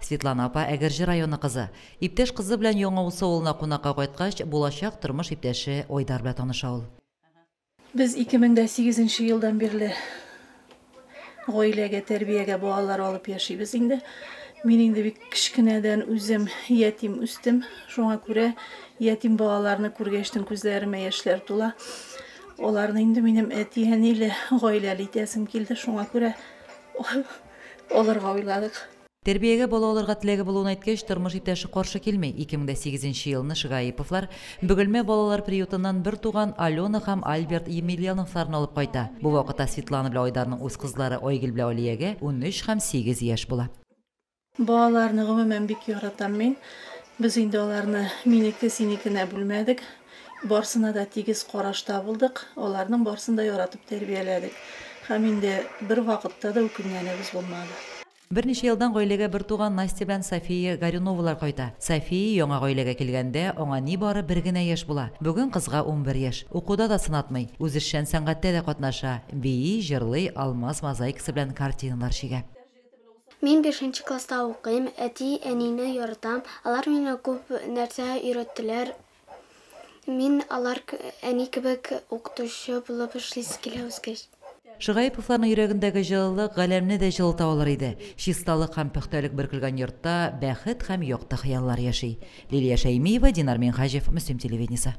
Светлана апа Әгерҗе районы кызы. Иптәш кызы белән Яңа Усы авылына кунакка кайткач, булачак тормыш иптәше Айдар белән таныша ул. Без 2008 нче елдан бирле гаиләгә, тәрбиягә балалар алып яшибез инде. Мин инде бик кечкенәдән үзем ятим үстем. Шуңа күрә ятим балаларны күргәчтен күзләремә яшьләр тула. Аларны инде минем әти-әниле, гаиләле итәсем килде. Шуңа күрә алырга уйладык. Тәрбиягә бала алырга теләге булуын әйткәч, тормыш иптәше каршы килми. 2008 нче елны Шигаиповлар Бөгелмә балалар приютыннан бертуган Алена һәм Альберт Емельяновларны алып кайта. Бу вакытта Светлана белән Айдарның үз кызлары Айгөл белән Алиягә 13 һәм 8 яшь була. Балаларны гомумән бик яратам мин. Без инде аларны минеке, синекенә бүлмәдек. Барсына да тигез карашта булдык. Аларның барсын да яратып тәрбияләдек. Һәм инде бервакытта да үкенгәнебез булмады. Берничә елдан гаиләгә бертуган Настя белән София Горюновалар кайта. София яңа гаиләгә килгәндә, аңа нибары бер генә яшь була. Бүген кызга 11 яшь. Укуда да сынатмый. Үзешчән сәнгатьтә дә катнаша, бии, җырлый, алмаз мозаикасы белән картиналар чигә. Мин бишенче класста укыйм, әти, әнине яратам. Алар миңа күп нәрсә өйрәттеләр. Мин алар әни кебек укытучы булып эшлисе килә үскәч. Шөгаеповларның йөрәгендәге җылылык галәмне дә җылыта алыр иде. Чисталык һәм пөхтәлек бөркелгән йортта бәхет һәм якты хыяллар яши. Лилия Шәймиева, Динар Минһаҗев, Мөслим телевидениесе.